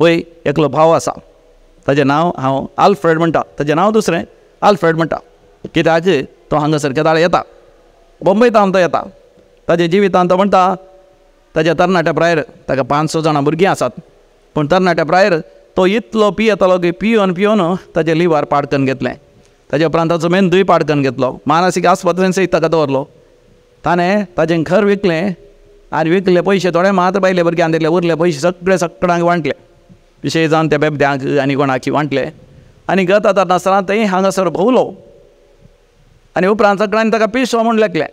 वय एकलो भाव आसा, ताजें नांव हांव आल्फ्रेड म्हणटा, ताजें नांव दुसरें आल्फ्रेड म्हणटा, कित्याक तो हांगासर केदाळ येता, बॉम्बेंत तो येता. ताजे जिवितांत तो म्हणटा ताज्या तरणाट्या प्रायर ताका 5-6 जाणां भुरगीं आसात, पूण तरणाट्या प्रायर तो इतलो पियेतालो की पियोन पियोन ताजें लिव्हर पाडकन घेतलें. ताज्या उपरांत ताचो मेंदूय पाडकन घेतलो, मानसीक आस्पत्रेन सयत ताका दवरलो. ताणें ताजें घर विकलें आनी विकले पयशे थोडे मात्र बायले भुरग्यांक दिले, उरले पयशे सगळे सगळ्यांक वांटले, विशय जावन त्या बेबद्यांक आनी कोणाक वांटले. आनी गत आतां नासतना थंय हांगासर भोंवलो आनी उपरांत सगळ्यांनी ताका पिसो म्हूण लेखलें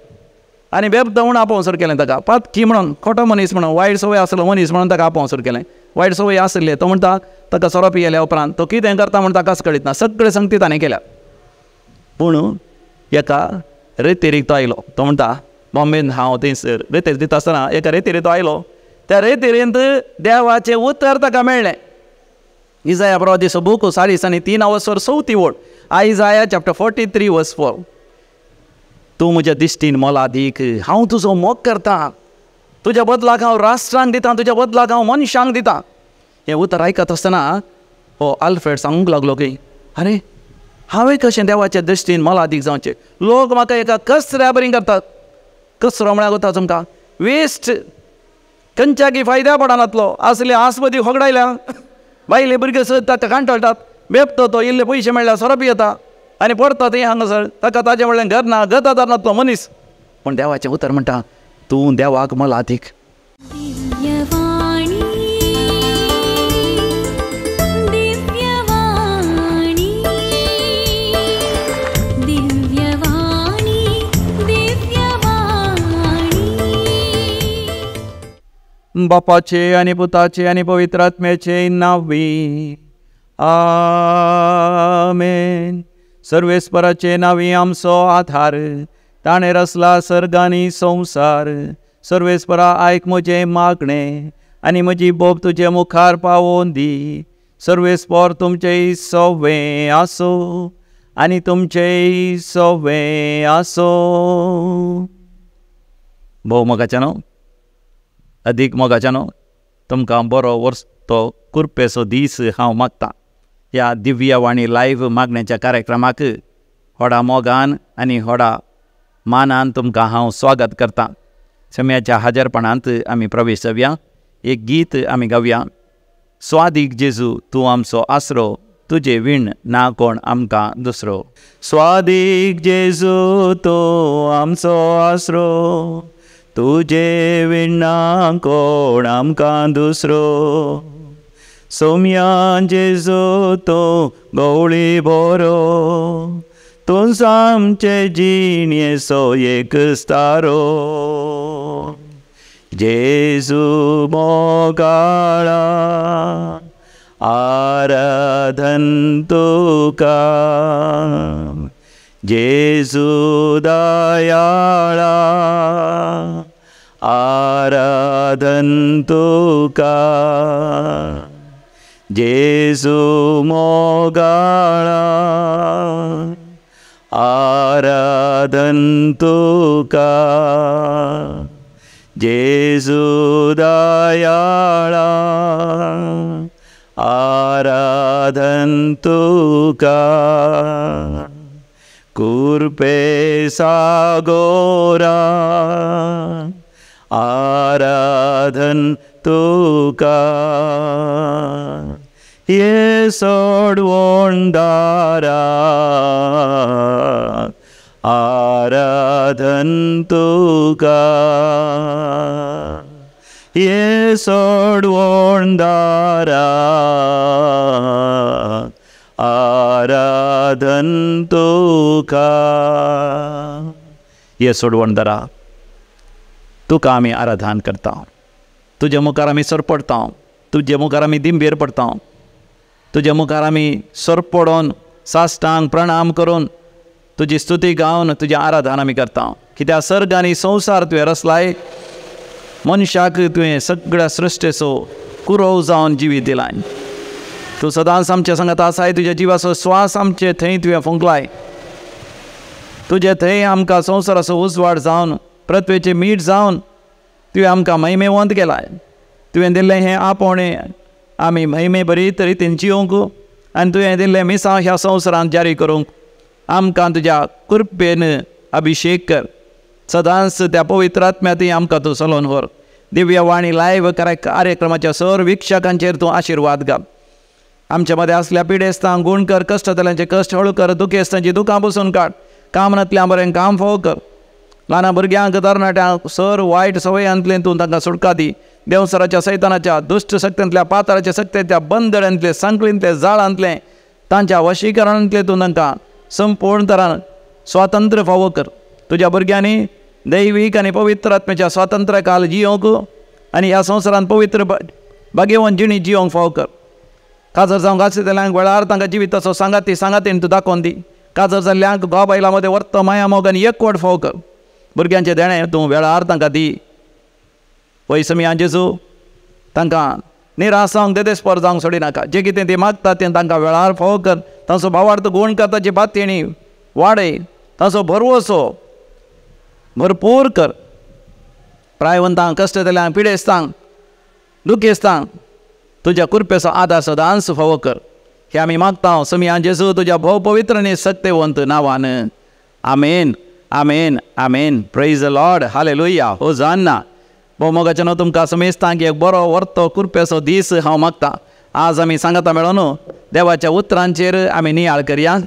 आनी बेबदो म्हूण आपोवंसर केलें ताका, पातकी म्हणून, खोटो मनीस म्हणून, वायट संवय आसलो मनीस म्हणून ताका आपोवंसर केलें. वायट संवय आसले तो म्हणटा ताका सोरो पियेल्या उपरांत तो कितें करता म्हूण ताकाच कळीत ना, सगळे संगती ताणें केल्या. पूण एका रेतेरीक तो आयलो, तो म्हणटा बॉम्बेन हांव थंयसर रेतेर दिता आसतना एका रेतेरी तो आयलो, त्या रेतेरींत देवाचें उतर ताका मेळ्ळें. इजाया प्रवादीचो बूक 43 आनी 4 ओळ, आयजाया चॅप्टर 43 वर्स 4. तूं म्हज्या दिश्टीन मोलादीक, हांव तुजो मोग करता, तुज्या बदलाक हांव राष्ट्रांक दितां, तुज्या बदलाक हांव मनशांक दितां. हें उतर आयकत आसतना हो आल्फ्रेड सांगूंक लागलो की आरे हांवें कशें देवाच्या दृश्टीन मोलादीक जावचें, लोक म्हाका एका कचऱ्या बरी करतात. कचरो म्हळ्यार वता तुमकां वेस्ट, खंयच्याकी फायद्या पडनातलो, असले आसपदी होगडायल्या, बायले भुरगे सद ताका कांटळटात, बेबतो तो इल्ले पयशे मेळ्ळ्यार सोरो पियेता आनी पडटा थंय हांगासर, ताका ताजें म्हणल्यार घर ना, गत नातलो मनीस. पूण देवाचें उतर म्हणटा तूं देवाक मोलादीक. बापाचे आनी पुताचे आनी पवित्र आत्म्याचे नांवी आमेन. सर्वेस्पराचे नांवी आमचो आधार, ताणें रचला सर्ग आनी संवसार. सर्वेस्परा आयक म्हजें मागणें आनी म्हजी बोब तुजे मुखार पावोवन दी. सर्वेस्पर तुमचें सवें आसूं आनी तुमचें सवें आसूं. भोव मोगाच्यानो, अदीक मोगाच्यानो, तुमकां बरो वर्स तो कुरपेचो दीस हांव मागतां. ह्या दिव्यवाणी लायव्ह मागण्याच्या कार्यक्रमाक व्हडा मोगान आनी व्हडा मानान तुमकां हांव स्वागत करतां. सम्याच्या हाजरपणांत आमी प्रवेश जावया, एक गीत आमी गावया. स्वादीक जेजू तूं आमचो आसरो, तुजे वीण ना कोण आमकां दुसरो. स्वादीक जेजू तूं आमचो आसरो, तुजे वीण ना कोण आमकां दुसरो. सोम्या जेजू तूं गवळी बरो, तूं आमचे जिणेचो एक तारो. जेजू मोगाळा आराधन तुका, जेजू दयाळा आराधन तुका, जेजू मोगाळा आराधन तुका, जेजू दयाळा आराधन तुका. कुरपे सागोरा आराधन तुका, ये सोडवण दारा आराधन तुका, ये सोडवण दारा आराधन तुका. ये सोडवण दारा तुका आमी आराधन करता, तुज्या मुखार आमी सरपडटा, तुज्या मुखार आमी दिंबेर पडटा, तुज्या मुखार आमी सरपडोन साश्टांग प्रणाम करून तुजी स्तुती गावन तुजें आराधन आमी करता. कित्याक सर्ग आनी संवसार तुवें रचलाय, मनशाक तुवें सगळ्या सृश्टेचो कुरोव जावन जिवीत दिलाय. तूं सदांच आमच्या सांगात आसाय, तुज्या जिवाचो स्वास आमचे थंय तुवें फुंकलाय, तुजे थंय आमकां संवसाराचो उजवाड जावन पृथ्वेचें मीठ जावन तुवें आमकां महिमेवंत केलाय. तुवें दिल्लें हें आपोवणें आमी महिमे बरी रितीन जिवंक आनी तुवें दिल्लें मिसांव ह्या संवसारांत जारी करूंक आमकां तुज्या कृपेन अभिशेक कर. सदांच त्या पवित्र आत्म्यांतूय आमकां तूं चलोवन व्हर. दिव्यवाणी लायव्ह कार्यक्रमाच्या सर वीक्षकांचेर तूं आशिर्वाद घाल. आमच्या मदें आसल्या पिडेस्तांक गूण कर, कश्ट जाल्यांचे कश्ट हळू कर, दुखेस्तांची दुखां पुसून काड, काम नातल्या बरें काम फोव कर. ल्हान भुरग्यांक तरणाट्यांक सर वायट सवयांतलें तूं तांकां सुटका दी. देंवसराच्या सैतानाच्या दुश्ट शक्तींतल्या पाताळाच्या शक्तींतल्या बंदड्यांतले सांखळींतले जाळांतलें तांच्या वशीकरणांतलें तूं तांकां संपूर्ण तरान स्वातंत्र्य फावो कर. तुज्या भुरग्यांनी दैवीक आनी पवित्र आत्म्याच्या स्वातंत्र्य काल जियोंक आनी ह्या संवसारांत पवित्र भाग्यवंत जिणी जियोंक फावो कर. काजर जावंक आसतल्यांक वेळार तांकां जिविताचो सांगाती सांगातीन तूं दाखोवन दी. काजर जाल्ल्यांक घोव बायलां मदें वर्त माया मोग आनी एकवट फावो कर. भुरग्यांचें देणें तूं वेळार तांकां दी. पयसमी जेजू तांकां निराश जावंक देदेस्पर जावंक सोडिनाका. जें कितें ती मागता तें तांकां वेळार फावो कर. तांचो भावार्थ गूण कर, ताची बातयणी वाडय, तांचो भरवसो भरपूर कर. प्रायवंतांक कश्ट जाल्ल्यांक पिडेस्तांक दुखेस्तांक तुज्या कृपेचो आदार सदांच फावो कर. हे आमी मागता समिया जेजू तुज्या भोव पवित्र आनी सक्तेवंत नांवान. आमेन, आमेन, आमेन. Praise the Lord. Hallelujah. Hosanna. भोव मोगाचें न्हू तुमकां समेस्तांक एक बरो वर्तो कृपेचो दीस हांव मागता. आज आमी सांगाता मेळोन देवाच्या उतरांचेर आमी नियाळ करया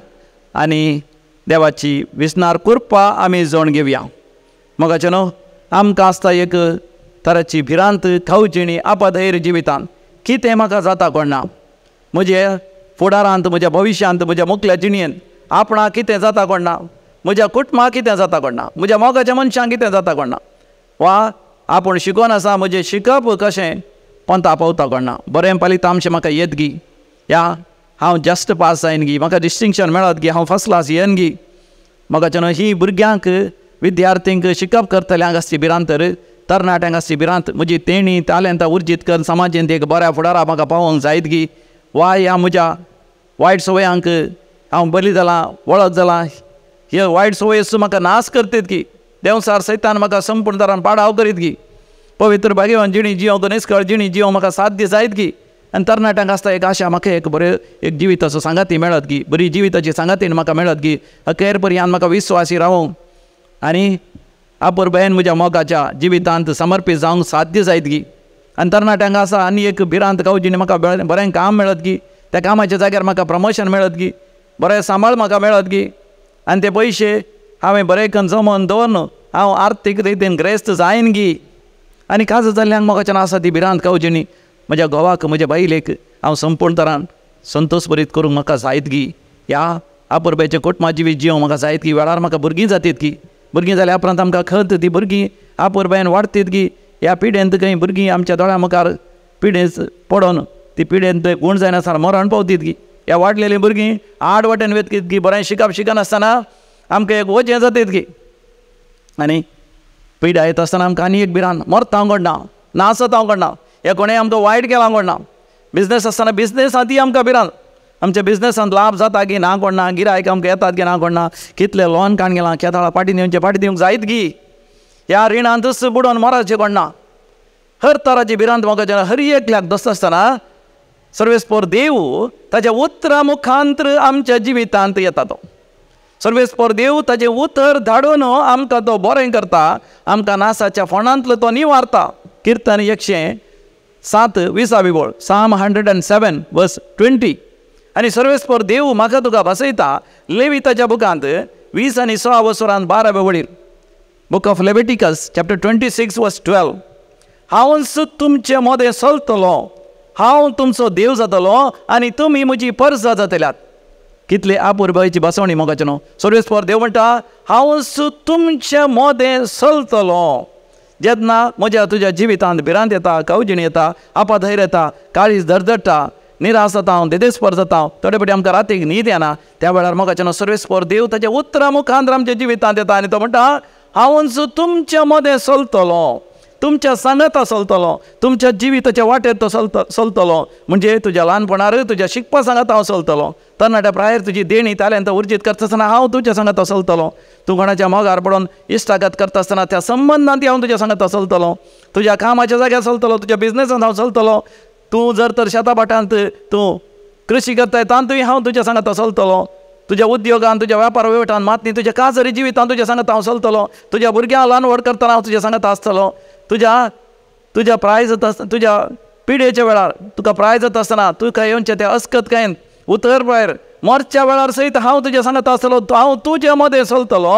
आनी देवाची विसनार कृपा आमी जोण घेवया. मोगाचें न्हू आमकां आसता एक तराची भिरांत खावजिणी आपधैर्य जिवितांत कितें म्हाका जाता कोण ना, म्हजे फुडारांत, म्हज्या भविश्यांत, म्हज्या मुखल्या जिणेंत आपणाक कितें जाता कोण ना, म्हज्या कुटुंबाक कितें जाता कोण ना, म्हज्या मोगाच्या मनशांक कितें जाता कोण ना, वा आपूण शिकोन आसा म्हजें शिकप कशें पंता पावता कोण ना, बरें फलितांश म्हाका येत गी, या हांव जस्ट पास जायन गी, म्हाका डिस्टिंक्शन मेळत गी, हांव फर्स्ट क्लास येन गी. मोगाचें न्हू ही भुरग्यांक विद्यार्थींक शिकप करतल्यांक आसची भिरांत, तरणाट्यांक आसची भिरांत म्हजी तेणी तालेंतां उर्जीत करून समाजेंत एक बऱ्या फुडारा म्हाका पावोवंक जायत गी, वा ह्या म्हज्या वायट सवयांक हांव बली जालां, वळख जालां, हे वायट सवयेचो म्हाका नाश करतीत गी, देंवसार सैतान म्हाका संपूर्ण तरान पाडाव करीत गी, पवित्र भाग्यवान जिणी जियोंक निस्कळ जिणी जियोंक म्हाका साध्य जायत गी. आनी तरणाट्यांक आसता एक आशा म्हाका एक बरें एक जिविताचो सांगाती मेळत गी, बरी जिविताची सांगातीन म्हाका मेळत गी, अखेर पर्यंत म्हाका विस्वासी रावोंक आनी आपुरबेन म्हज्या मोगाच्या जिवितांत समर्पीत जावंक साध्य जायत गी. आनी तरणाट्यांक आसा आनी एक भिरांत गावजिणी म्हाका बरें काम मेळत गी, त्या कामाच्या जाग्यार म्हाका प्रमोशन मेळत गी, बरें सांबाळ म्हाका मेळत गी, आनी ते पयशे हांवें बरें करून जमोवन दवरन हांव आर्थीक रितीन ग्रेस्त जायन गी. आनी काज जाल्ल्यांक मोगाच्यान आसा ती भिरांत गावजिणी म्हज्या घोवाक म्हज्या बायलेक हांव संपूर्ण तरान संतोश भरीत करूंक म्हाका जायत गी, ह्या आपुरबेचें कुटुंबा जिवीत जिवंक म्हाका जायत गी, वेळार म्हाका भुरगीं जातीत गी, भुरगीं जाल्या उपरांत आमकां खंत ती भुरगीं आपुरबायेन वाडटीत गी, ह्या पिडेंत खंय भुरगीं आमच्या दोळ्या मुखार पिडेंत पडोन ती पिडेंत गूण जायनासतना मरण पावतीत गी, ह्या वाडलेलीं भुरगीं आड वाटेन वयतीत गी, बरें शिकप शिकनासतना आमकां एक वजें जातीत गी. आनी पिडा येता आसतना आमकां आनी एक भिरांत मरता हांव कोणना, नासत हांव कोणना, हे कोणें आमकां वायट केलां कोणना, बिजनेस आसतना बिजनेसांतय आमकां भिरांत, आमच्या बिजनेसांत लाभ जाता की ना कोणना, गिरायक आमकां येतात की ना कोणना, कितले लोन काण गेलां केदाळा पाटी दिवचें पाटी दिवंक जायत गी, ह्या रिणांतच बुडोवन मराचें कोणना, हर तराची भिरांत म्हाका हर एकल्याक दसता आसतना सर्वेस्पोर देव ताच्या उतरा मुखांतर आमच्या जिवितांत येता. तो सर्वेस्पोर देव ताचें उतर धाडून आमकां तो बरें करता, आमकां नासाच्या फोंडांतलो तो निवारता. किर्तन 107 20 वळ, Psalm 107 verse 20. आनी सर्वेस्पोर देव म्हाका तुका भासयता लेविताच्या बुकांत 20 आनी 16 वसरान 12 वळीर, book of Leviticus chapter 26 verse 12. हांवच तुमचे मदें चलतलो, हांव तुमचो देव जातलो आनी तुमी म्हजी परजा जातल्यात. कितले आपुरबायेची भासवणी मोगाचें न्हू. सर्वेस्पोर देव म्हणटा हांवच तुमचे मदें चलतलो. जेन्ना म्हज्या तुज्या जिवितांत भिरांत येता, कावजिणी येता, आपाधैर्य येता, काळीज धडधडटा, निराश जाता हांव, देदेस्पर जाता, थोडे फावटी आमकां रातीक न्हीद येना, त्या वेळार मोगाचें न्हू सर्वेस्पोर देव ताच्या उतरा मुखांत आमच्या जिवितांत येता आनी तो म्हणटा हांवच तुमच्या मदें चलतलो, तुमच्या सांगाता चलतलो, तुमच्या जिविताच्या वाटेर तो चलतलो. म्हणजे तुज्या ल्हानपणार तुज्या शिकपा सांगाता हांव चलतलो, तरणाट्या प्रायर तुजी देणी तालेंतां उर्जीत करता आसतना हांव तुज्या सांगाता चलतलो, तूं कोणाच्या मोगार पडून इश्टागत करता आसतना त्या संबंदांत हांव तुज्या सांगाता चलतलो, तुज्या कामाच्या जाग्यार चलतलो, तुज्या बिजनेसांत हांव चलतलो, तूं जर तर शेताभाटांत तूं कृशी करताय तातूंय हांव तुज्या सांगात चलतलो, तुज्या उद्योगान तुज्या व्यापार वहिवटान मात न्ही तुज्या काजरी जिवितान तुज्या सांगात हांव चलतलो, तुज्या भुरग्यांक ल्हान व्हड करतना हांव तुज्या सांगात आसतलो, तुज्या तुज्या प्राय जाता आसतना तुज्या पिडेच्या वेळार तुका प्राय जाता आसतना तुका येवचें तें अस्कतकायेन उतर भायर मरच्या वेळार सयत हांव तुज्या सांगात आसतलो, हांव तुजे मदें चलतलो,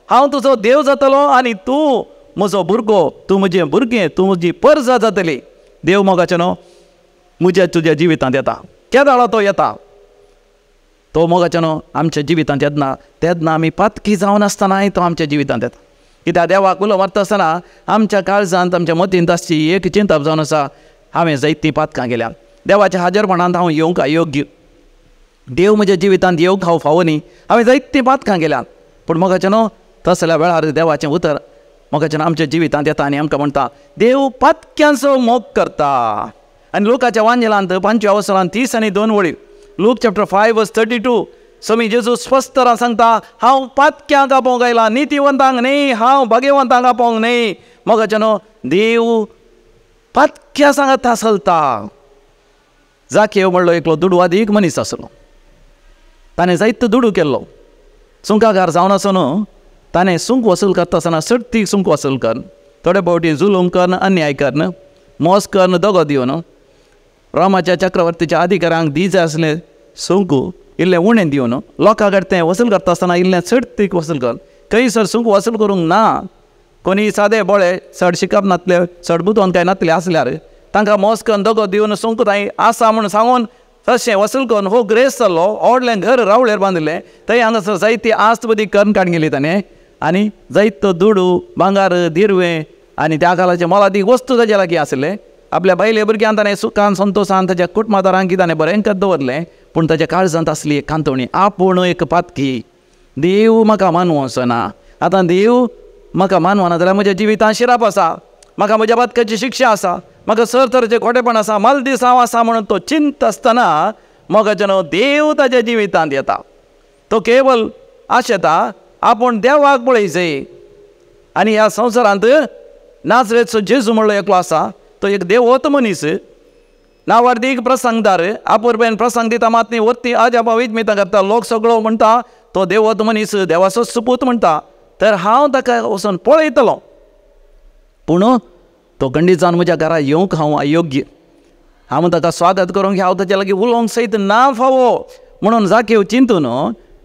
हांव तुजो देव जातलो आनी तूं म्हजो भुरगो, तूं म्हजें भुरगें, तूं म्हजी परजा जातली। देव मोगाचें न्हू म्हज्या तुज्या जिवितांत येता, केदाळो तो येता, तो मोगाचें न्हू आमच्या जिवितांत येतना तेन्ना आमी पातकी जावन आसतनाय तो आमच्या जिवितांत येता। कित्याक देवाक उलो मारता आसतना आमच्या काळजांत आमच्या मतींत आसची एक चिंतप जावन आसा, हांवें जायतीं पातकां केल्या, देवाच्या हाजरपणांत हांव येवंक अयोग्य, देव म्हज्या जिवितांत येवंक हांव फावो न्ही, हांवें जायतीं पातकां केल्या। पूण मोगाचें न्हू तसल्या वेळार देवाचें उतर मोगाचें आमच्या जिवितांत येता आनी आमकां म्हणटा देव पातक्यांचो मोग करता। आनी लोकाच्या वांजेलांत 5व्या वसरांत 30 आनी 2 वळी, लूक चॅप्टर 5 वर्स 32, समी जेजू स्पश्ट तरान सांगता हांव पातक्यांक आपोवंक आयला, नितीवंतांक न्ही, हांव भाग्यवंतांक आपोवंक न्ही। मोगाचें न्हू देव पातक्या सांगाता चलता। जाकेव म्हणलो एकलो दुडवादीक मनीस आसलो, ताणें जायतो दुडू केल्लो, सुंकागार जावन आसून ताणें सुंक वसूल करता आसतना सडतीक सुंक वसूल करून थोडे फावटी जुलूम करून अन्याय करून मोस करून दगो दिवन रोमाच्या चक्रवर्तीच्या अधिकाऱ्यांक दी जाय आसलें सुंकू इल्लें उणें दिवन लोकां कडेन तें वसूल करता आसतना इल्लें चडतीक वसूल कर, खंयसर सुंक वसूल करूंक ना, कोणी सादे बोळे चड शिकप नासले चड बुदवंत काय नासले आसल्यार तांकां मोस करून दगो दिवन सुंक तांय आसा म्हूण सांगून तशें वसूल करून हो ग्रेस जाल्लो, व्हडलें घर रावळेर बांदिल्लें, थंय हांगासर जायती आस्त बदी करून काडून गेली ताणें आनी जायतो दुडू भांगार दिरवें आनी त्या काळाचे मोलादीक वस्तू ताजे लागीं आसले। आपल्या बायले भुरग्यान ताणें सुखान संतोशान ताज्या कुटुंबादारांक ताणें बरें करून दवरलें, पूण ताज्या काळजांत आसली एक कांतवणी, आपूण एक पातकी, देव म्हाका मानवचो ना, आतां देव म्हाका मानवना जाल्यार म्हज्या जिवितांत शिराप आसा, म्हाका म्हज्या पातकाची शिक्षा आसा, म्हाका सर तरेचें खोटेपण आसा, मालदीस हांव आसा म्हणून तो चिंत आसतना मोगाचें न्हू देव ताज्या जिवितांत येता। तो केवल आशेता आपूण देवाक पळयचें आनी ह्या संवसारांत नाजरेचो जेजू म्हणलो एकलो आसा, तो एक देवत मनीस, नावार्दीक प्रसंगदार, आपुरबेन प्रसंग दिता मात न्ही वरती अजापा विजमितां करता, लोक सगळो म्हणटा तो देवत मनीस, देवाचो सुपूत म्हणटा, तर हांव ताका वचून पळयतलो, पूण तो गंडी जावन म्हज्या घरा येवंक हांव अयोग्य, हांव ताका स्वागत करूंक हांव ताच्या लागीं उलोवंक सयत ना फावो म्हणून जाकेव चिंतून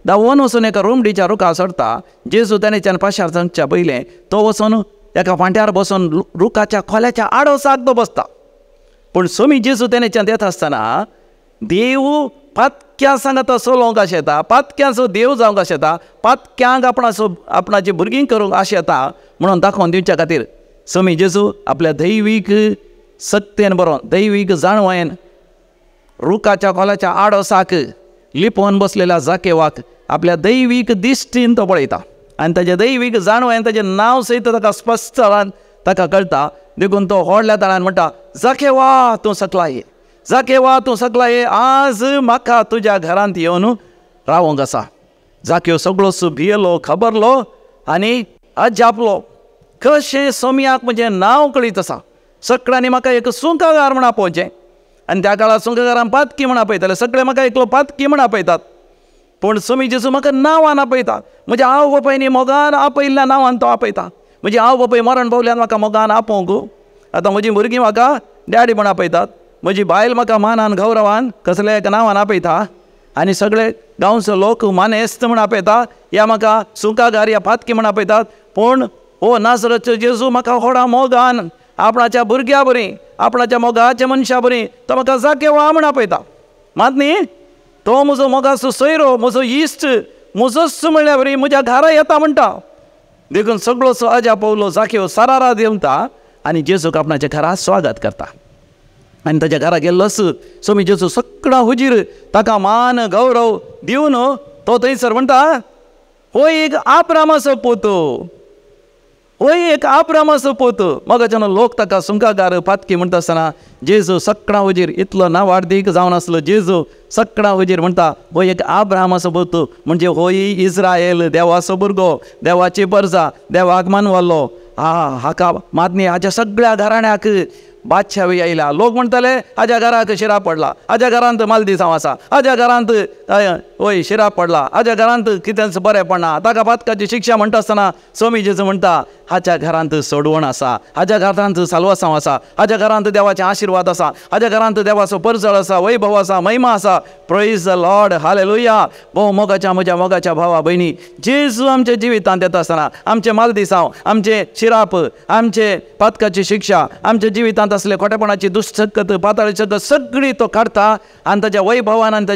धांवून वचून एका रोमडीच्या रुखार चडटा। जेजू ताणेच्यान पाशार जावच्या पयलें तो वचून एका फांट्यार बसून रुखाच्या खोल्याच्या आडोसाक तो बसता, पूण सोमी जेजू तेणेच्यान येता आसतना देव पातक्यां सांगाता चलोवंक आशेता, पातक्यांचो देव जावंक आशेता, पातक्यांक आपणाचो आपणाची भुरगीं करूंक आशेता म्हणून दाखोवन दिवच्या खातीर सोमी जेजू आपल्या दैवीक सत्तेन बरोवन दैवीक जाणवायेन रुखाच्या खोल्याच्या आडोसाक लिपोवन बसलेल्या जाकेवाक आपल्या दैवीक दिश्टीन तो पळयता आनी ताच्या दैवीक जाणवायेन ताजें नांव सयत ताका स्पश्ट ताका कळटा, देखून तो व्हडल्या ताळ्यान म्हणटा जाकेवा तूं सकला ये, जाकेवा तूं सकला ये, आज म्हाका तुज्या घरांत येवन रावोंक आसा। जाकेव सगळोच भियेलो, खबरलो आनी अजापलो, कशें सोमयाक म्हजें नांव कळीत आसा, सगळ्यांनी म्हाका एक सुंकागार म्हण आपोवचें आनी त्या काळार सुंकागारान पातकी म्हण आपयताले, सगळे म्हाका एकलो पातकी म्हण आपयतात, पूण सोमी जेजू म्हाका नांवान आपयता, म्हज्या आवय बापायनी मोगान आपयल्ल्या नांवान तो आपयता, म्हजी आवय बापाय मरण पावल्यान म्हाका मोगान आपोवंक, आतां म्हजीं भुरगीं म्हाका डॅडी म्हण आपयतात, म्हजी बायल म्हाका मानान गौरवान कसल्या एका नांवान आपयता आनी सगळे गांवचो लोक मानेस्त म्हण आपयता, या म्हाका सुंकागार या पातकी म्हण आपयतात, पूण हो नाजरचो जेजू म्हाका व्हडा मोगान आपणाच्या भुरग्या बरी आपणाच्या मोगाच्या मनशा बरी तो म्हाका जाकेवा म्हण आपयता, मात न्ही तो म्हजो मोगाचो सोयरो, म्हजो इश्ट, म्हजोच म्हणल्या बरी म्हज्या घरा येता म्हणटा। देखून सगळोसो अजापवलो जाकेव सारारा देंवता आनी जेजूक आपणाच्या घरा स्वागत करता आनी ताच्या घरा गेल्लोच सोमी जेजू सगळा हुजीर ताका मान गौरव दिवन तो थंयसर म्हणटा हो एक आब्रामाचो पूत, हो एक आब्रामाचो पूत। मगाच्यान लोक ताका सुंकागार पातकी म्हणटा आसतना जेजू सगळा हुजीर इतलो नावार्दीक जावन आसलो जेजू सगळा हुजीर म्हणटा हो एक आब्रामाचो पूत, म्हणजे होय इस्रायल देवाचो भुरगो, देवाची परजा, देवाक मानवल्लो, हा हाका मातनी हाच्या सगळ्या घराण्याक बादशावी आयल्या. लोक म्हणटाले हाज्या घराक शिराप पडला, हाज्या घरांत मालदिसांव आसा, हाज्या घरांत वय शिराप पडला, हाज्या घरांत कितेंच बरें पडना, ताका पातकाची शिक्षा म्हणटा आसतना स्वामी जेजू म्हणटा हाच्या घरांत सोडवण आसा, हाज्या घरांत साल्वासांव आसा, हाज्या घरांत देवाचे आशिर्वाद आसा, हाज्या घरांत देवाचो परजळ आसा, वैभव आसा, महिमा आसा. Praise the Lord, hallelujah. भोव मोगाच्या म्हज्या मोगाच्या भावा भयणी, जेजू आमच्या जिवितांत येता आसतना आमचें मालदिसांव, आमचें शिराप, आमचे पातकाची शिक्षा, आमच्या जिवितांत असले खोटेपणाची दुश्शकत, पाताळी शकत सगळी तो काडटा आनी ताच्या वैभवान आनी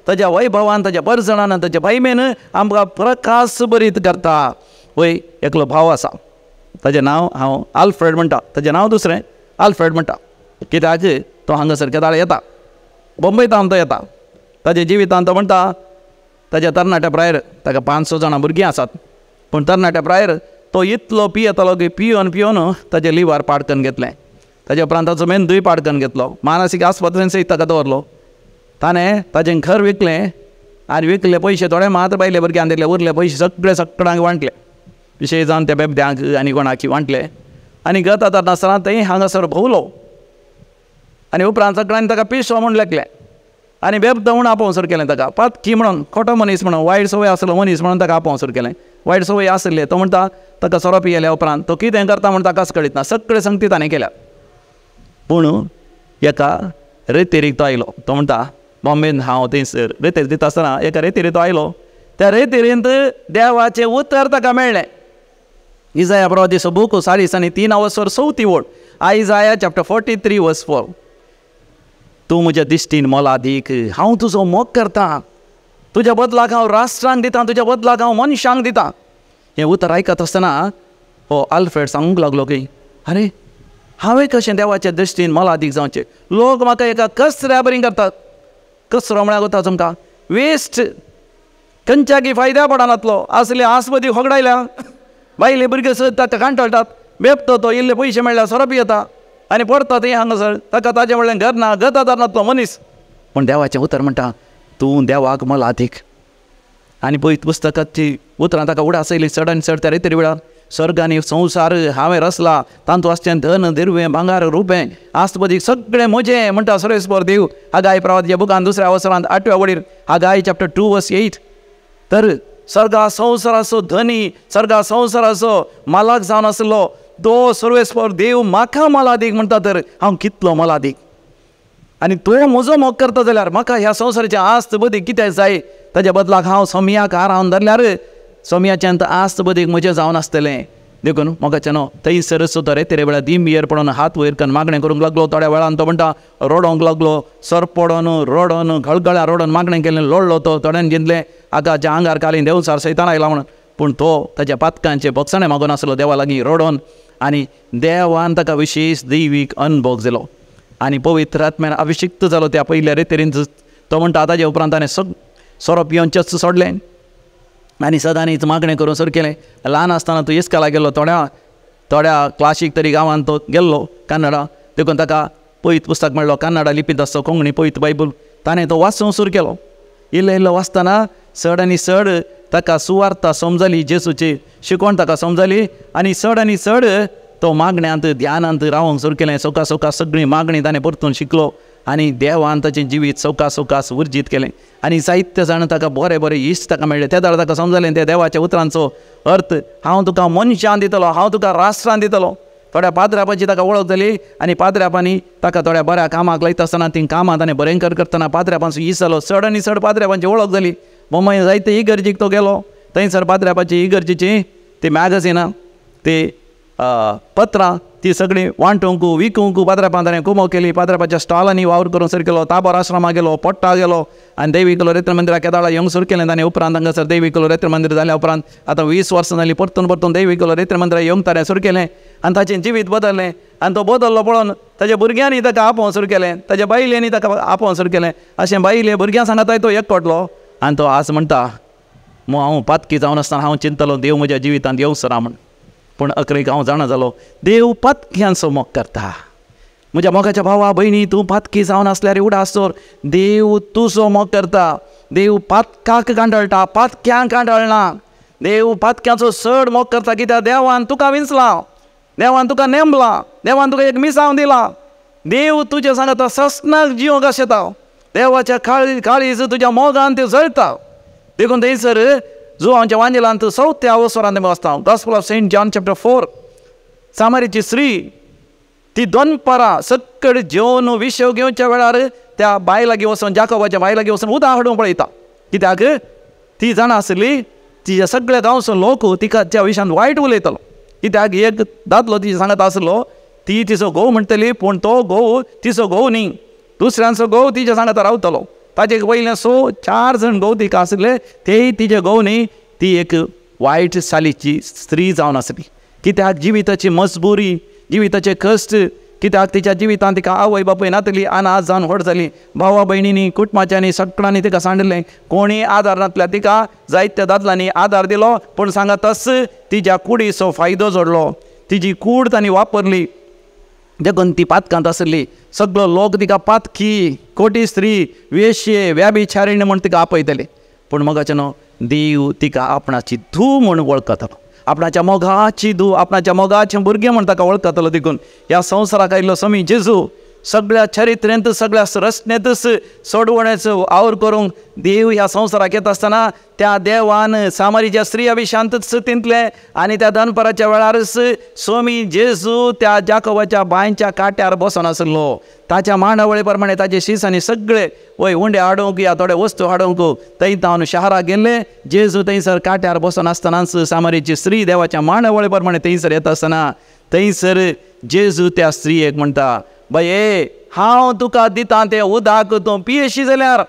ताच्या वैभवान, ताच्या बरजणान आनी ताच्या भायमेन आमकां प्रकाश बरीत करता. वय एकलो भाव आसा, ताजें नांव हांव आल्फ्रेड म्हणटा, ताजें नांव दुसरें आल्फ्रेड म्हणटा, कित्याक तो हांगासर केदाळ येता, बॉम्बे तावन तो येता. ताजे जिवितांत तो म्हणटा ताज्या तरणाट्या प्रायर ताका 5-6 जाणां भुरगीं आसात, पूण तरणाट्या प्रायर तो इतलो पियेतालो की पियोन पियोन ताजें लिव्हर पाडकन घेतलें. ताज्या उपरांत ताचो मेंदूय पाडकन घेतलो, मानसीक आस्पत्रेन सयत ताका दवरलो. ताणें ताजें घर विकलें आनी विकले पयशे थोडे मात्र बायले भुरग्यांक दिले, उरले पयशे सगळे सगळ्यांक वांटले, विशय जावन त्या बेबद्यांक आनी कोणाक वांटले. आनी गत आतां नासतना थंय हांगासर भोंवलो आनी उपरांत सगळ्यांनी ताका पिसो म्हूण लेखलें आनी बेबदो म्हूण आपोवंक सुरू केलें ताका, पातकी म्हणून, खोटो मनीस म्हणून, वायट संवय आसलो मनीस म्हणून ताका आपोवंक सुरू केलें. वायट संवय आसले तो म्हणटा ताका सोरो पियेल्या उपरांत तो कितें करता म्हूण ताकाच कळीत ना, सगळे संगती ताणें केल्या. पूण एका रेतेरीक तो आयलो, तो म्हणटा बॉम्बेन हांव थंयसर रेतेर दिता आसतना एका रेतेरी तो आयलो, त्या रेतेरींत देवाचें उतर ताका मेळ्ळें. इजाया प्रवादीचो बूक 43 वरसर 4 ओळ, आयजाया चॅप्टर 43 वर्स 4. तूं म्हज्या दिश्टीन मोलादीक, हांव तुजो मोग करता, तुज्या बदलाक हांव राष्ट्रांक दितां, तुज्या बदलाक हांव मनशांक दितां. हें उतर आयकत आसतना हो आल्फ्रेड सांगूंक लागलो की आरे हांवें कशें देवाच्या दृश्टीन मोलादीक जावचें, लोक म्हाका एका कचऱ्या बरी करतात. कचरो म्हळ्यार वता तुमकां वेस्ट, खंयच्याकी फायद्या पडनातलो असले आसपदी होगडायल्या, बायले भुरगे सद ताका कांटळटात, बेबतो तो इल्ले पयशे मेळ्ळ्यार सोरो पियेता आनी पडटा थंय हांगासर, ताका ताजें म्हणल्यार घर ना, गतादार नातलो मनीस. पूण देवाचें उतर म्हणटा तूं देवाक मोलादीक. आनी पळय पुस्तकाची उतरां ताका उडास येयली चड आनी चड त्या रेतेरी वेळार, स्वर्ग आनी संवसार हांवें रचला, तांतू आसचें धन दिरवें भांगार रुपें आस्तपदीक सगळें म्हजें म्हणटा सर्वेस्पर देव. हागाय प्रवादीच्या बुकान 2 अवसरांत 8व्या वडीर, हागाय चॅप्टर 2 वर्स 8. तर सर्गा संवसाराचो धनी, सर्गा संवसाराचो मालक जावन आसलो तो सर्वेस्पर देव म्हाका मोलादीक म्हणटा, तर हांव कितलो मोलादीक. आनी तो म्हजो मोग करता जाल्यार म्हाका ह्या संवसाराचें आस्त बदीक कित्याक जाय, ताज्या बदलाक हांव सोमयाक आरावन धरल्यार सोमयाच्यान आस्त बदीक म्हजें जावन आसतलें. देखून मोगाचें न्हू थंयसरच तो रेतेरे वेळार दिंबयेर पडून हात वयर करून मागणें करूंक लागलो. थोड्या वेळान तो म्हणटा रडोंक लागलो, सर पडोन रडोन घळगळ्या रडोन मागणें केलें, लोळ्ळो तो. थोड्यान जिंदलें आगाच्या आंगार कालीन देवसार सैतान आयला म्हणून, पूण तो ताज्या पातकांचे भोगसाणें मागून आसलो देवा लागीं रडोन, आनी देवान ताका विशेश दैवीक अनभोग दिलो आनी पवित्र आत्म्यान अभिशिक्त जालो त्या पयल्या रेतेरीन. तो म्हणटा ताज्या उपरांत ताणें सोरो पियोवचेंच सोडलें आनी सदांनीच मागणें करून सुरू केलें. ल्हान आसतना तो इस्काला गेल्लो, थोड्या थोड्या क्लासीक तरी गांवांत तो गेल्लो कन्नडा, देखून ताका पयत पुस्तक मेळ्ळो, कन्नडा लिपींत आसचो कोंकणी पयत बायबल, ताणें तो वाचूंक सुरू केलो. इल्लो इल्लो वाचतना चड आनी चड ताका सुवार्ता समजली, जेजूची शिकवण ताका समजली आनी चड आनी चड तो मागण्यांत ध्यानांत रावंक सुरू केलें. सवका सवका सगळीं मागणीं ताणें परतून शिकलो आनी देवान ताचें जिवीत सवका सवकास उर्जीत केलें आनी जायते जाण ताका बरे बरे इश्ट ताका मेळ्ळे. त्या ताका समजलें त्या देवाच्या उतरांचो अर्थ, हांव तुका मनशान दितलो, हांव तुका राष्ट्रान दितलो. थोड्या पाद्रापाची ताका वळख जाली आनी पाद्रापांनी ताका थोड्या बऱ्या कामाक लायता आसतना ती कामां ताणें भयंकर करतना पाद्रापांचो इस जालो, चड आनी चड पाद्रापांची वळख जाली. मुंबय जायते इगर्जीक तो गेलो, थंयसर पाद्रापाची इगर्जीची ती मॅगझिनां, ती पत्रां ती सगळीं वांटूंक विकूंक पाद्रापान ताणें कुमो केली. पाद्रापाच्या स्टॉलांनी वावर करूंक सुरू केलो, ताबोर आश्रमा गेलो, पोट्टा गेलो आनी देवी कलोरेत्र मंदिराक केदाळा येवंक सुरू केलें ताणें. उपरांत हांगासर देवी कलोरेत्र मंदीर जाल्या उपरांत आतां 20 वर्सां जालीं परतून परतून देवी कलोरेत्र मंदिराक येवंक ताणें सुरू केलें आनी ताचें जिवीत बदललें. आनी तो बदल्लो पळोवन ताज्या भुरग्यांनी ताका आपोवंक सुरू केलें, ताज्या बायलेंनी ताका आपोवंक सुरू केलें. अशें बायले भुरग्यां सांगाताय तो एकवटलो आनी तो आज म्हणटा हांव पातकी जावन आसतना हांव चिंतलो देव म्हज्या जिवितांत येवचो ना म्हूण, पूण अकरेक हांव जाणा जालो देव पातक्यांचो मोग करता. म्हज्या मोगाच्या भावा भयणी, तूं पातकी जावन आसल्यार उडास दवर, देव तुजो मोग करता. देव पातकाक कांडळटा, पातक्यांक कांडळना. देव पातक्यांचो चड मोग करता, कित्याक देवान तुका विंचला, देवान तुका नेमलां, देवान तुका एक मिसांव दिलां, देव तुज्या सांगता ससनाक जिवंक आशेता, देवाच्या काळीज तुज्या मोगान ते जळता. देखून थंयसर जुवांच्या वांजेलांत चवथ्या अवसरान आमी वाचता, gospel of Saint John chapter 4, सामारीची स्त्री ती दनपारां सक्कड जेवन विशेव घेवच्या वेळार त्या बाय लागीं वचून, जाकोबाच्या बाय लागीं वचून उदक हाडूंक पळयता. कित्याक ती जाणा आसली तिच्या सगळ्या गांवचो लोक तिका त्या विशयान वायट उलयतालो. कित्याक एक दादलो तिच्या सांगत आसलो ती तिचो घोव म्हणटली, पूण तो घोव तिचो घोव न्ही, दुसऱ्यांचो घोव तिच्या सांगता रावतलो. ताजे वयले 4 जाण घोव तिका आसले, तेय तिचे घोव न्ही. ती एक वायट सालीची स्त्री जावन आसली. कित्याक जिविताची मजबुरी, जिविताचे कश्ट, कित्याक तिच्या जिवितांत तिका आवय बापूय नातली, अनाथ जावन व्हड जाली, भावा भयणींनी कुटुंबाच्यांनी सगळ्यांनी तिका सांडलें, कोणी आदार नातल्या तिका जायत्या दादल्यांनी आदार दिलो, पूण सांगा तस तिच्या कुडीचो फायदो जोडलो, तिजी कूड तांणी वापरली. देखून ती पातकांत आसली. सगळो लोक तिका पातकी, खोटी स्त्री, वेश्ये, व्याभिचारिणी म्हूण तिका आपयतले. पूण मोगाचें न्हू देव तिका आपणाची धूव म्हूण वळखतलो, आपणाच्या मोगाची धूव, आपणाच्या मोगाचें भुरगें म्हूण ताका वळखतलो. देखून ह्या संवसाराक आयिल्लो स्वामी जेजू सगळ्या चरित्रेंत, सगळ्या रचनेंतच सोडवण्याचो आवर करूंक देव ह्या संवसाराक येता आसतना त्या देवान सामारीच्या स्त्रिया विशांतच तिंतलें आनी त्या दनपाराच्या वेळारच स्वामी जेजू त्या जाकोबाच्या बांयच्या काट्यार बसून आसलो. ताच्या मांडावळी प्रमाणे ताचे शिसांनी सगळे वय उंडे हाडूंक या थोडे वस्तू हाडूंक थंय तावन शहराक गेल्ले. जेजू थंयसर काट्यार बसून आसतनाच सामारीची स्त्री देवाच्या मांडावळी प्रमाणे थंयसर येता आसतना थंयसर जेजू त्या स्त्रियेक म्हणटा, बाये हांव तुका दितां तें उदक तूं पियेशी जाल्यार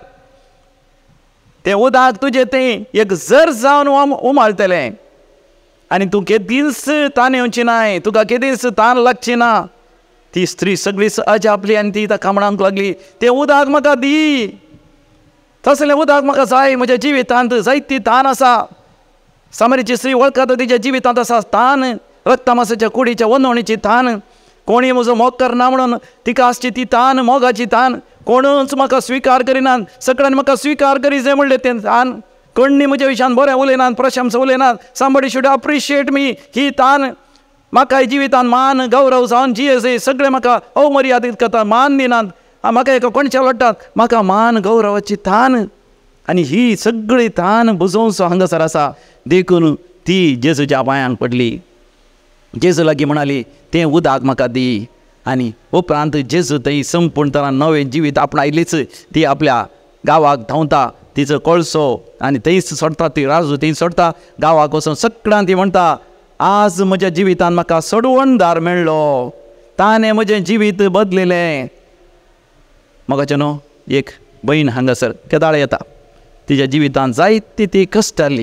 तें उदक तुजें तें एक जर जावन उमाळटलें आनी तूं केदींच तान येवची नाय, तुका केदींच तान लागची ना. ती स्त्री सगळीच अजापली आनी ती ताका म्हणूंक लागली, तें उदक म्हाका दी, तसलें उदक म्हाका जाय, म्हज्या जिवितांत जायती तान आसा. सामरीची स्त्री वळखता तिच्या जिवितांत आसा तान, रक्तमासाच्या कुडीच्या वनवणीची तान, कोणी म्हजो मोग करना म्हणून तिका आसची ती तान, मोगाची तान, कोणूच म्हाका स्विकार करिनात, सगळ्यांनी म्हाका स्विकार करी जाय म्हणलें तें तान, कोणी म्हज्या विशयान बरें उलयनात, प्रशंसा उलयनात, समबडी should appreciate मी ही तान, म्हाका जिवितान मान गौरव जावन जिये सगळे म्हाका अवमर्यादीत करतात, मान दिनात, म्हाका एका कोणच्या लोट्टात, म्हाका मान गौरवाची तान. आनी ही सगळी तान बुजोवचो हांगासर आसा. देखून ती जेजूच्या पांयांक पडली, जेजू लागीं म्हणाली तें उदक म्हाका दी. आनी उपरांत जेजू थंय संपूर्ण तरान नवें जिवीत आपणायलीच. ती आपल्या गांवाक धांवता, तिचो कोळसो आनी थंयच सोडटा, ती राजू थंय सोडटा. गांवाक वचून सगळ्यां ती म्हणटा, आज म्हज्या जिवितान म्हाका सोडवणदार मेळ्ळो, ताणें म्हजें जिवीत बदलिलें. म्हाका न्हू एक भयण हांगासर केदाळ येता, तिच्या जिवितान जायती ती कश्ट आसली.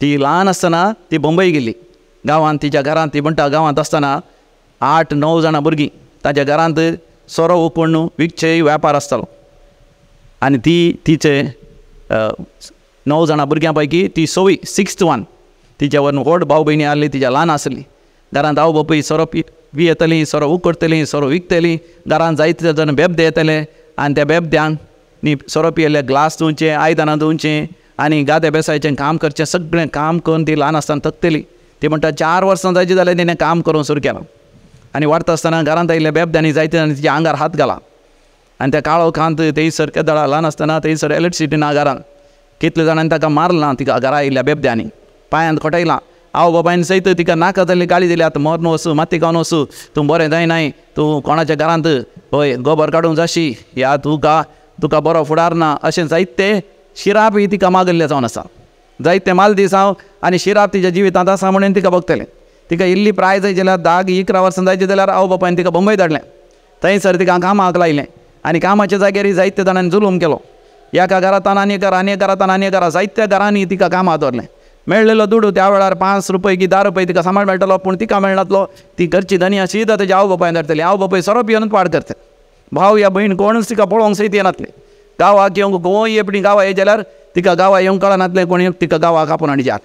ती ल्हान आसतना ती बंबय गेली. गांवांत तिच्या घरांत ती म्हणटा गांवांत आसतना 8-9 जाणां भुरगीं, ताच्या घरांत सोरो उकडून विकचे व्यापार आसतालो. आनी ती तिचे 9 जाणां भुरग्यां पैकी ती सवी 6th 1. तिच्या वरून व्हड भाव भयणी आसली, तिच्या ल्हान आसली. घरांत आवय बापूय सोरो पियेतलीं, सोरो उकडतलीं, सोरो विकतलीं. घरांत जायते जाण बेबदे येतले आनी त्या बेबद्यांक न्ही सोरो पियेल्ले ग्लास धुवचे, आयदनां धुवचें आनी गादे बेसायचें काम करचें, सगळें काम करून ती ल्हान आसतना थकतली. ती म्हणटा 4 वर्सां जायची जाल्यार तिणें काम करूंक सुरू केलां. आनी वाडटा आसतना घरांत आयिल्ल्या बेबद्यांनी जायते जाणांनी तिच्या आंगार हात घाला आनी त्या काळोखांत थंयसर केदळा ल्हान आसतना थंयसर इलेक्ट्रिसिटी ना घरांत, कितले जाणांनी ताका मारलां, तिका घरा आयिल्ल्या बेबद्यांनी पांयांत खोटयलां. आवय बापायन सयत तिका नाका जाल्ली गाळी दिली, आतां मरण वचूं, माती खावन वचूं, तूं बरें जायनाय, तूं कोणाच्या घरांत हय गोबर काडूंक जाशी, ह्या तुका बरो फुडार ना, अशें जायते शिराप ही तिका मागिल्लें जावन आसा. जायते मालदीस हांव आनी शिराप तिच्या जिवितांत आसा म्हणून तिका बगतलें. तिका इल्ली प्राय जायची जाल्यार 10-11 वर्सां जायची जाल्यार आवय बापायन तिका बंबय धाडलें. थंयसर तिका कामाक लायलें आनी कामाच्या जाग्यार जायते जाणांनी जुलूम केलो. एका घरांत आनी घरा, आनी घरांत आनी घरा, जायत्या घरांनी तिका कामाक दवरलें. मेळ्ळेलो दुडू त्या वेळार 5 रुपये की 10 रुपये तिका सांबाळ मेळटलो, पूण तिका मेळनातलो. ती घरची धनी आशी तर तेज्या आवय बापायन धाडटली. आवय बापाय सोरो पिवन पाड करता, भाव या भयण कोणूच तिका पळोवंक सयत येनातले. गांवाक येवंक गोंय एपणी गांवा येत जाल्यार तिका गांवा येवंक कळनातलें, कोणी तिका गांवाक आपोवन हाडच्या.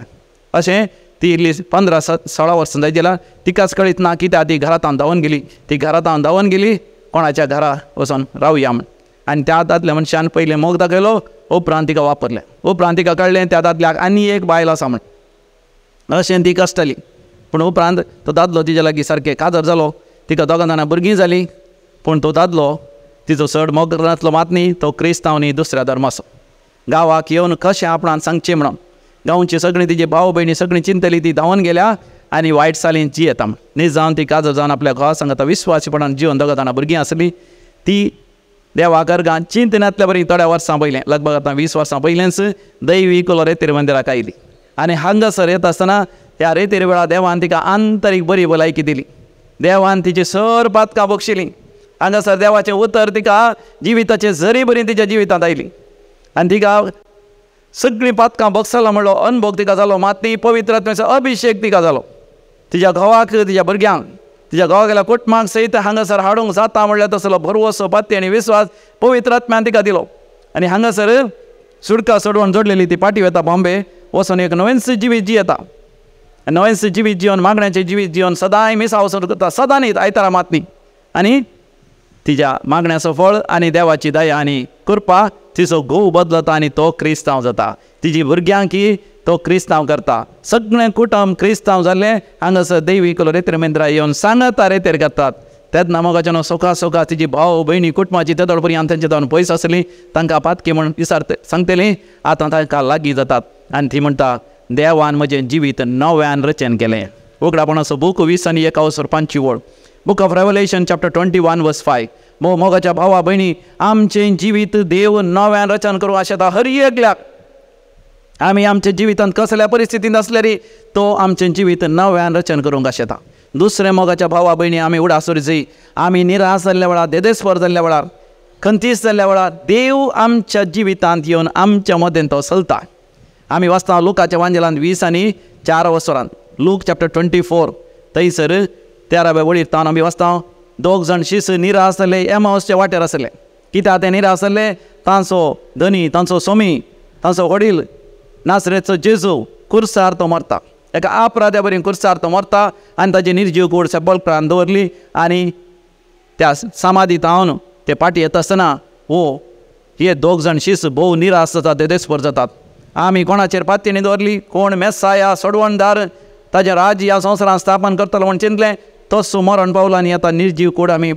अशें ती इल्ली 15-16 वर्सां जायत जाल्यार तिकाच कळीत ना कित्याक ती घरांत धांवन गेली. ती घरांत धांवन गेली कोणाच्या घरा वचोन रावया म्हण. आनी त्या दादल्या मनशान पयलें मोग दाखयलो, उपरांत तिका वापरलें. उपरांत तिका कळ्ळें त्या दादल्याक आनी एक बायल आसा म्हण. अशें ती कश्टली. पूण उपरांत तो दादलो तिज्या लागीं सारकें काजर जालो. तिका दोगां जाणां भुरगीं जालीं. पूण तो दादलो तिचो चड मोग नासलो मात न्ही, तो क्रिस्तांव न्ही, दुसऱ्या धर्माचो. गांवाक येवन कशें आपणान सांगचें म्हणून गांवची सगळीं तिजी भाव भयणी सगळीं चिंतली, ती धांवन गेल्या आनी वायट सालीन जियेता म्हण. न्ही जावन ती काजर जावन आपल्या घोवा सांगता विस्वासीपणान जिवन दोगां जाणां भुरगीं आसलीं. ती देवा गर्गान चिंतनांतल्या बरी थोड्या वर्सां पयलें, लगभग आतां 20 वर्सां पयलेंच दैवी कुलो रेतीर मंदिराक आयली. आनी हांगासर येता आसतना ह्या रेतीर वेळार देवान तिका आंतरीक बरी भलायकी दिली. देवान तिची सर पातकां बक्षिलीं. हांगासर देवाचें उतर तिका जिविताचें जरी बरी तिच्या जिवितांत आयली आनी तिका सगळीं पातकां बक्षला म्हणलो अनुभव तिका जालो. मात ती पवित्र आत्म्याचो अभिशेक तिका जालो. तिच्या घोवाक, तिच्या भुरग्यांक, तिच्या घोवागेल्या कुटुंबाक सयत हांगासर हाडूंक जाता म्हणल्यार तसलो भरवसो पाती आनी विस्वास पवित्र आत्म्यान तिका दिलो. आनी हांगासर सुडका सोडवण जोडलेली ती पाटी वता बॉम्बे वचून एक नवेंच जिवीत जियेता. नवेंच जिवीत जिवन, मागण्याचें जिवीत जिवन सदांय मिसा वचून करता, सदां न्ही आयतारा मात न्ही. आनी तिच्या मागण्याचो फळ आनी देवाची दया आनी कृपा तिचो घोव बदलता आनी तो क्रिस्तांव जाता. तिजी भुरग्यांकी तो क्रिस्तांव करता. सगळें कुटुंब क्रिस्तांव जाल्लें. हांगासर देवी कुलो रेतीर मंदिरा येवन सांगता रेतीर करतात. तेन्ना मोगाच्यान सोका सोका तिजी भाव भयणी कुटुंबाची तेदोळ पर्यंत तांचे जावन पयस आसली, तांकां पातकी म्हण विचारत सांगतली. आतां तांकां लागीं जातात आनी ती म्हणटा, देवान म्हजें जिवीत नव्यान रचन केलें. उगडापणाचो बूक 20 आनी 1 5 वळ, book of Revelation chapter 21 verse 5. मोगाच्या भावा भयणी, आमचें जिवीत देव नव्यान रचन करूं आशेता हर एकल्याक. आमी आमच्या जिवितांत कसल्या परिस्थितींत आसल्यारी तो आमचें जिवीत नव्यान रचन करूंक आशेता. दुसरें मोगाच्या भावा भयणी, आमी उडासोर जाय. आमी निराश जाल्ल्या वेळार, देदेस्पर जाल्ल्या वेळार, खंतीस जाल्ल्या वेळार देव आमच्या जिवितांत येवन आमच्या मदेन तो चलता. आमी वाचता लुकाच्या वांजेलांत 20 आनी 4 वसरांत, लूक चॅप्टर 24, थंयसर 13व्या वळीर तावन आमी वाचता, दोग जाण शीस निराश जाल्ले एमावसच्या वाटेर आसले. कित्याक ते निराश जाल्ले? तांचो धनी, तांचो सोमी, तांचो वडील नासरेचो जेजू कुर्सार तो मरता. एका अपराध्या बरी कुर्सार तो मरता आनी ताजी निर्जीव कूड सेपलक्रान दवरली आनी त्या समाधी तावन ते पाटी येता आसतना हो हे दोग जाण शीस भोव निराश जातात, देदेस्पर जातात. आमी कोणाचेर पातयेणी दवरली? कोण मेसाया सोडवणदार ताजें राज्य ह्या संवसारांत स्थापन करतलो म्हूण चिंतलें, तसो मरण पावलो आनी आतां निर्जीव कूड आमी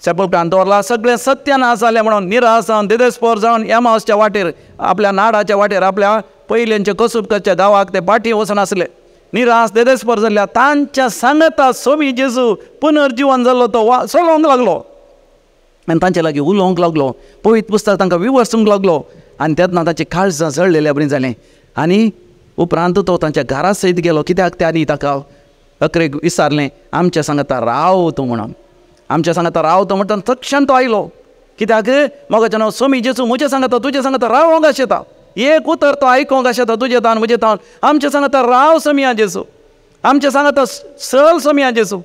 सेपलक्रान दवरला. सगळें सत्यानाश जालें म्हणून निराश जावन देदेस्पर जावन एमावसच्या वाटेर, आपल्या नाडाच्या वाटेर, आपल्या पयलेंचे कसुबकच्या गांवाक ते पाटी वचून आसले. निराश देदेस्पर जाल्ल्या तांच्या सांगता सोमी जेजू पुनर्जिवन जाल्लो तो चलोवंक लागलो आनी तांचे लागीं उलोवंक लागलो. पवित्र पुस्तक तांकां विवर्सूंक लागलो आनी तेन्ना तांची काळजां जळलेल्या बरी जालें. आनी उपरांत तो तांच्या घरा सयत गेलो. कित्याक त्यांनी ताका अकरेक विचारलें, आमच्या सांगता राव तूं म्हणून. आमच्या सांगता राव तूं म्हणटा तक्षण तो आयलो. कित्याक मोगाचें नांव सोमी जेजू म्हजें सांगता तुजें सांगता रावोंक आशेता. एक उतर तो आयकोंक आशेता तुजें तान म्हजें तान. आमचें सांगता राव सोमिया जेजू, आमचें सांगता सल सोमिया जेजू,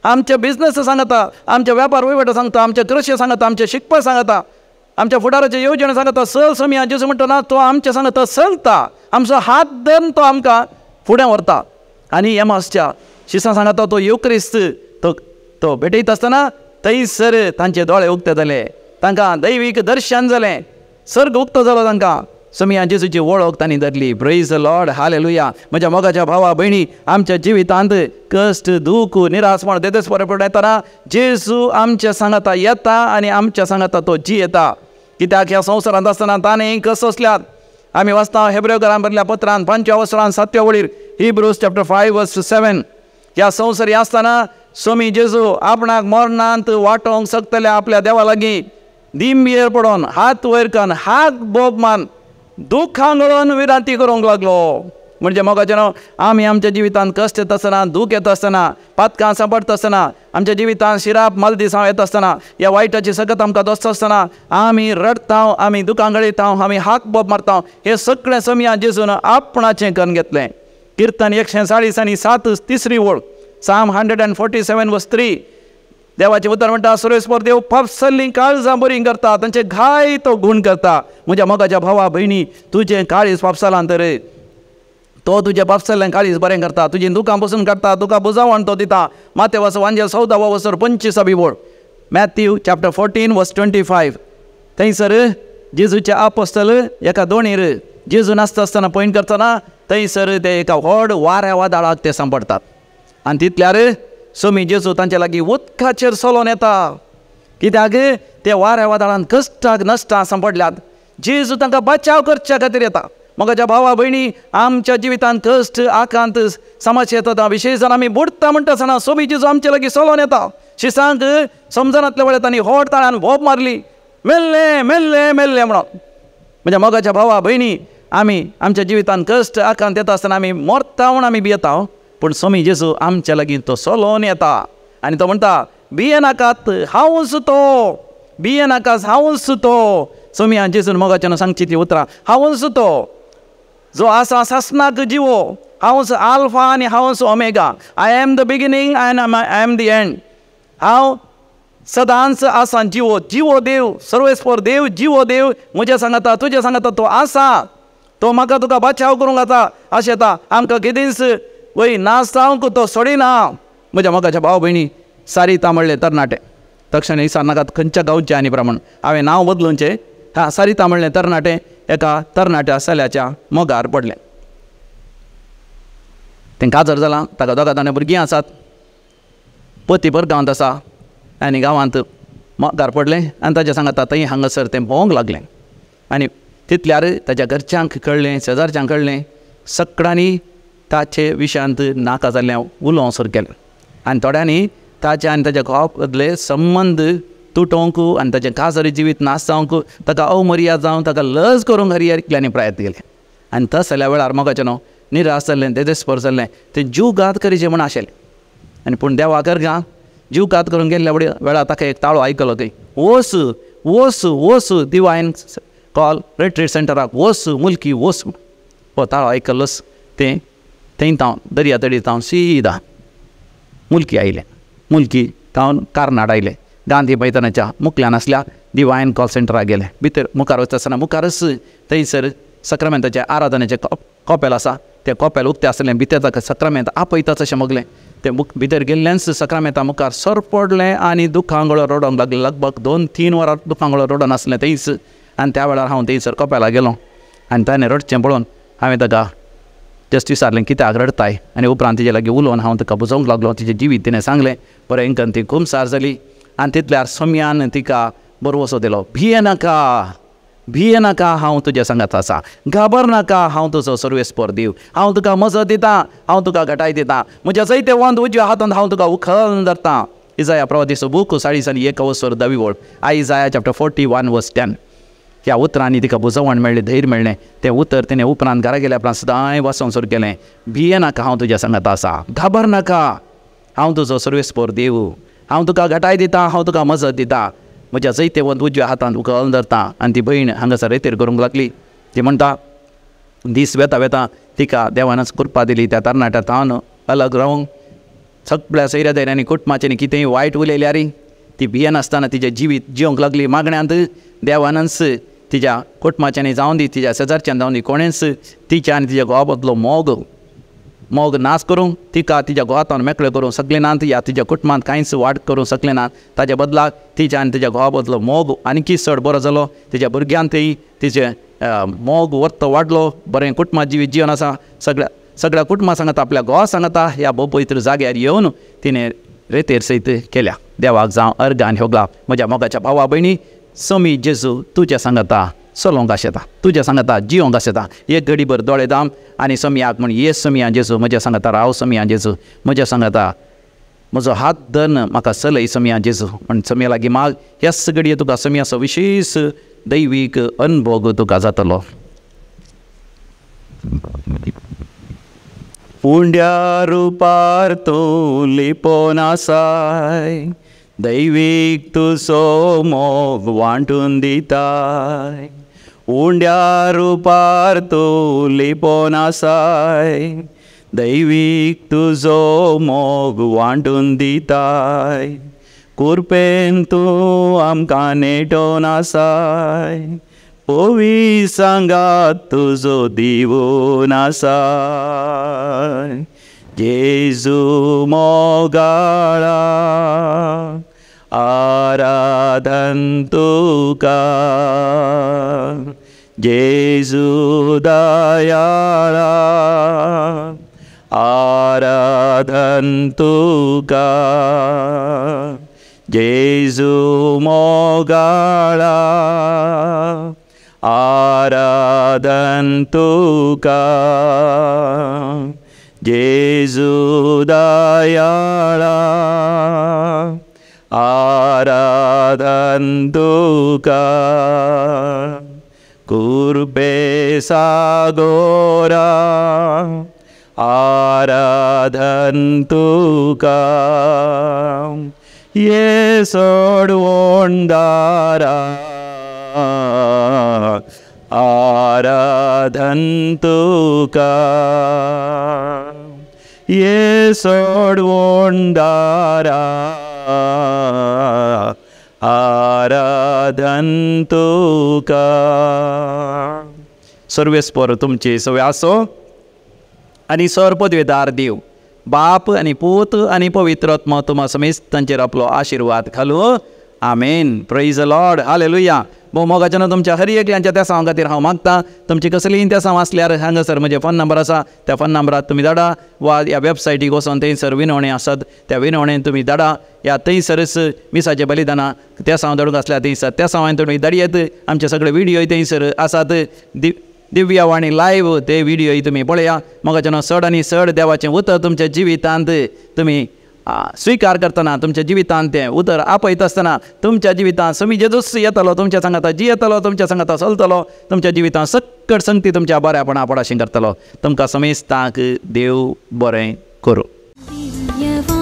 आमच्या बिजनस सांगता, आमच्या वेपार वहिवट सांगता, आमच्या कृशी सांगता, आमचें शिकपा सांगता, आमच्या फुडाराचे येवजणे सांगता सल सोमिया जेजू म्हणटा ना तो आमचें सांगता चलता. आमचो हात धरून तो आमकां फुडें व्हरता. आनी एमासच्या शिसां सांगता तो येवक्रिस्त तो तो भेटयता आसतना थंयसर तांचे दोळे उक्ते जाले, तांकां दैवीक दर्शन जालें, सर्ग उक्तो जालो तांकां. सोमिया जेजूची वळख तांणी धरली. Praise the Lord, hallelujah. म्हज्या मोगाच्या भावा भयणी, आमच्या जिवितांत कश्ट, दूख, निराशपण, देदेस्पर येतना जेजू आमच्या सांगाता येता आनी आमच्या सांगाता तो जियेता. कित्याक ह्या संवसारांत आसतना ताणें कस सोंसल्यात. आमी वाचता हेब्रेवकारां बरल्या पत्रान 5व्या वसरान 7व्या वळीर, हिब्रूज चॅप्टर 5 वर्स 7. ह्या संवसारी आसतना सोमी जेजू आपणाक मरणांत वाटोवंक शकतल्या आपल्या देवा लागीं दिंबेर पडोन हात वयर करून हात बोब मान दुखां गळोवन विरांती करूंक लागलो. म्हणजे मोगाचें नांव, आमी आमच्या जिवितांत कश्ट येता आसतना, दूख येता आसतना, पातकां सांपडटा आसतना, आमच्या जिवितांत शिराप मालदिसांव येता आसतना, ह्या वायटाची सकत आमकां दोसता आसतना आमी रडटा, आमी दुखां गळयता, आमी हाक बोब मारता. हें सगळें सोमिया जेजून आपणाचें करून घेतलें. किर्तन 140 आनी 7 तिसरी वळ, Psalm 147 verse 3. देवाचें उतर म्हणटा, सुरेस्पर देव पापसल्लीं काळजां बरीं करता, तांचे घाय तो गूण करता. म्हज्या मोगाच्या भावा भयणी, तुजें काळीज पापसालां तर तो तुज्या पापसल्लें काळीज बरें करता, तुजीं दुकां बसून काडटा, तुका बुजावण तो दिता. मातेवास वांजेल 14 वसर 25 वळ, मॅथ्यू चॅप्टर 14 वर्स 25. थंयसर जेजूचे आपोस्तल एका दोणीर जेजू नासता आसतना पयण करतना थंयसर ते एका व्हड वाऱ्या वादळाक ते सांपडटात. आनी तितल्यार सोमी जेजू तांचे लागीं उदकाचेर चलोन येता. कित्याक ते वाऱ्या वादळान कश्टाक नश्टां सांपडल्यात. जेजू तांकां बचाव करच्या खातीर येता. म्हज्या भावा भयणी, आमच्या जिवितांत कश्ट आकांत समस्या येता, विशेश जावन आमी बुडटा म्हणटा आसतना सोमी जेजू आमचे लागीं चलोन येता. शिसांक समजनातल्या वेळार तांणी होड ताळ्यान बोब मारली, मेल्ले मेल्ले मेल्ले म्हणून. म्हज्या मोगाच्या भावा भयणी, आमी आमच्या जिवितांत कश्ट आकांत येता आसतना आमी मरता म्हूण आमी भियेता, पूण सोमी जेजू आमच्या लागीं तो चलोन येता आनी तो म्हणटा, भियेनाकात, हांवूच तो, भियेनाकात, हांवूच तो. सोमया जेजून मोगाच्यान सांगची ती उतरां, हांवूच तो जो आसा सासनाक जिवो, हांवूच आल्फा आनी हांवूच omega, I am the beginning and I am the end. हांव सदांच आसा जिवो, जिवो देव, सर्वेस्पर देव, जिवो देव म्हज्या सांगाता, तुज्या सांगाता तो आसा. तो म्हाका तुका बचाव करूंक आतां आशेता. आमकां कितेंच वय नाच जावंक तो सोडिना. म्हज्या मोगाच्या भाव भयणी, सारिता म्हणलें तरणाटे, तक्षण विचार खंयच्या गांवचें आनी प्रमाण हांवें नांव बदलूनचें. हा, सारिता म्हणलें तरणाटे एका तरणाट्या चल्याच्या मोगार पडलें. तें काजर जालां, ताका दोगा जाणां भुरगीं आसात, पती गांवांत आसा आनी गांवांत मोगार पडलें आनी ताच्या सांगाता थंय हांगासर तें भोंवंक लागलें. आनी तितल्यार ताच्या घरच्यांक कळ्ळें, शेजारच्यांक कळ्ळें, सगळ्यांनी ताचे विशयांत नाका जाल्लें उलोवंक सुरू केलें आनी थोड्यांनी ताचे आनी ताच्या घोवा बदले संबंद तुटोवंक आनी ताचें काजरी जिवीत नाश जावंक, ताका अवमर्याद जावन ताका लज करूंक हरी इतल्यांनी प्रयत्न केले. आनी तसल्या वेळार मोगाचें न्हू निराश जाल्लें, तेजस्पर जाल्लें, तें जीवघात करीचें म्हूण आशिल्लें. आनी पूण देवा करगा जीवघात करूंक गेल्ल्या वेळार ताका एक ताळो आयकलो थंय, वोस वोस वोस दिवायन कॉल रिट्रीट सेंटराक वोस मुलकी वोस. हो ताळो आयकल्लोच तें थंय तावन दर्या तडी तावन सीदा मुलकी आयलें. मुलकी तावन कारनाड आयलें, गांधी मैदानाच्या मुखल्यान आसल्या दिवायन कॉल सेंटराक गेलें. भितर मुखार वचता आसतना मुखारच थंयसर सक्रामेंताचें आराधनेचें कॉपेल आसा, तें कॉपेल उक्तें आसलें. भितर ताका सक्रामेंत आपयताच अशें मगलें. तें भितर गेल्ल्यानच सक्रामेंता मुखार सर पडलें आनी दुखांगळो रडोंक लागलें. लगभग 2-3 वरां दुखांगळो रडोन आसलें थंयच. आनी त्या वेळार हांव थंयसर कॉपेला गेलो आनी ताणें रडचें पळोवन हांवें ताका जस्ट विचारलें, कित्याक रडताय? आनी उपरांत तिजे लागीं उलोवन हांव ताका बुजोवंक लागलो. तिजें जिवीत तिणें सांगलें. बरें इंकन ती खुमसार जाली आनी तितल्यार सोमयान तिका बरवसो दिलो, भियेनाका, भियेनाका, हांव तुज्या सांगात आसा, घाबर नाका, हांव तुजो सर्वेस्पर देव, हांव तुका मजत दितां, हांव तुका घटाय दितां, म्हज्या जैतेवंत उजव्या हातांत हांव तुका उखल धरतां. इजाया प्रवादीचो बूक 40 1 10 ओळ, आयजाया चॅप्टर 41 वर्स 10. ह्या उतरांनी तिका बुजवण मेळ्ळें, धैर्य मेळ्ळें. तें उतर तिणें उपरांत घरा गेल्या उपरांत सदांय वाचोवंक सुरू केलें, भियेनाका, हांव तुज्या सांगात आसा, घाबर नाका, हांव तुजो सर्वेस्पर देव, हांव तुका घटाय दितां, हांव तुका मजत दितां, म्हज्या जैतेवंत उजव्या हातांत उखल धरतां. आनी ती भयण हांगासर रेतेर करूंक लागली. ती म्हणटा, दीस वेता वेता तिका देवानच कृपा दिली त्या तरणाट्या तावन अलग रावंक. सगळ्या सैऱ्या धैर्यांनी कुटुंबाच्यांनी कितेंय वायट उलयल्यार ती भियेनासतना तिजें जिवीत जिवंक लागली. मागण्यांत देवानच तिज्या कुटुंबाच्यांनी जावन दी, तिज्या शेजारच्यान जावन दी, कोणेंच तिच्या आनी तिज्या घोवा बदलो मोग मोग नाश करूंक, तिका तिज्या घोवातान मेकळें करूंक शकले नात, या तिज्या कुटुंबांत कांयच वाट करूंक शकले नात. ताज्या बदलाक तिच्या आनी तिज्या घोवा बदलो मोग आनीकी चड बरो जालो. तिज्या भुरग्यांतय तिजें मोग वर्त वाडलो. बरें कुटुंबां जिवीत जिवन आसा. सगळ्या सगळ्या कुटुंबां सांगता, आपल्या घोवा सांगता ह्या भोव पवित्र जाग्यार येवन तिणें रेतेर सयत केल्या. देवाक जावं अर्गान ह्योगला. म्हज्या मोगाच्या भावा भयणी, समी जेजू तुज्या सांगता चलोवंक आशेता, तुज्या सांगता जिवंक आशेता. एक घडीभर दोळे दाम आनी समियाक म्हण, ये समिया जेजू म्हज्या सांगता राव, समिया जेजू म्हज्या सांगता, म्हजो हात धन म्हाका चलय समिया जेजू म्हण समिया लागीं माग. ह्याच घडये तुका समियाचो विशेश दैवीक अनभोग तुका जातलो. उंड्या रुपार तूं लिपोन आसाय, दैवीक तुजो मोग वांटून दिताय. उंड्या रुपार तूं लिपोन आसाय, दैवीक तुजो मोग वांटून दिताय. कुरपेन तूं आमकां नेटोन आसाय, पवी सांगात तुजो दिवून आसाय. जेजू मोगाळा आराधन तुका, जेजू दयाळा आराधन आराधन तुका जेजू मोगाळा आराधन तुका जेजू दयाळा आराधन तुका कुर्बे सागोरा आराधन तुका ये सोडवण दारा आराधन तुका ये सोडवण दारा आराधन तुका। सर्वेस्पर तुमची सगळे आसो आनी सर पदवेदार देव बाप आनी पूत आनी पवित्र आत्मा तुमा समेस्तांचेर आपलो आशिर्वाद घालू। आमेन। Praise the Lord. हालेलुया। भोव मोगाच्यान तुमच्या हर एकल्यांच्या तेसांव खातीर हांव मागता। तुमची कसलीय तेसांव आसल्यार हांगासर म्हजें फोन नंबर आसा त्या फोन नंबरार तुमी धाडा वा ह्या वेबसायटीक वचोन थंयसर विनवणी आसात त्या विनवणेन तुमी धाडा ह्या थंयसरच मिसाचें बलिदानां तेसांव धाडूंक आसल्यार थंयसर तेसांवान तुमी धाडयेत। आमचे सगळे व्हिडियो थंयसर आसात। दिव्यवाणी लायव्ह ते व्हिडियोय तुमी पळया। मोगाच्यान चड आनी चड देवाचें उतर तुमच्या जिवितांत तुमी स्वीकार करतना तुमच्या जिवितांत तें उतर आपयता आसतना तुमच्या जिवितांत समी जेजूस येतलो तुमच्या सांगाता जियेतलो तुमच्या सांगाता चलतलो तुमच्या जिवितांत सक्कड संगती तुमच्या बऱ्यापणा पडाशी करतलो। तुमकां समेस्तांक देव बरें करूं।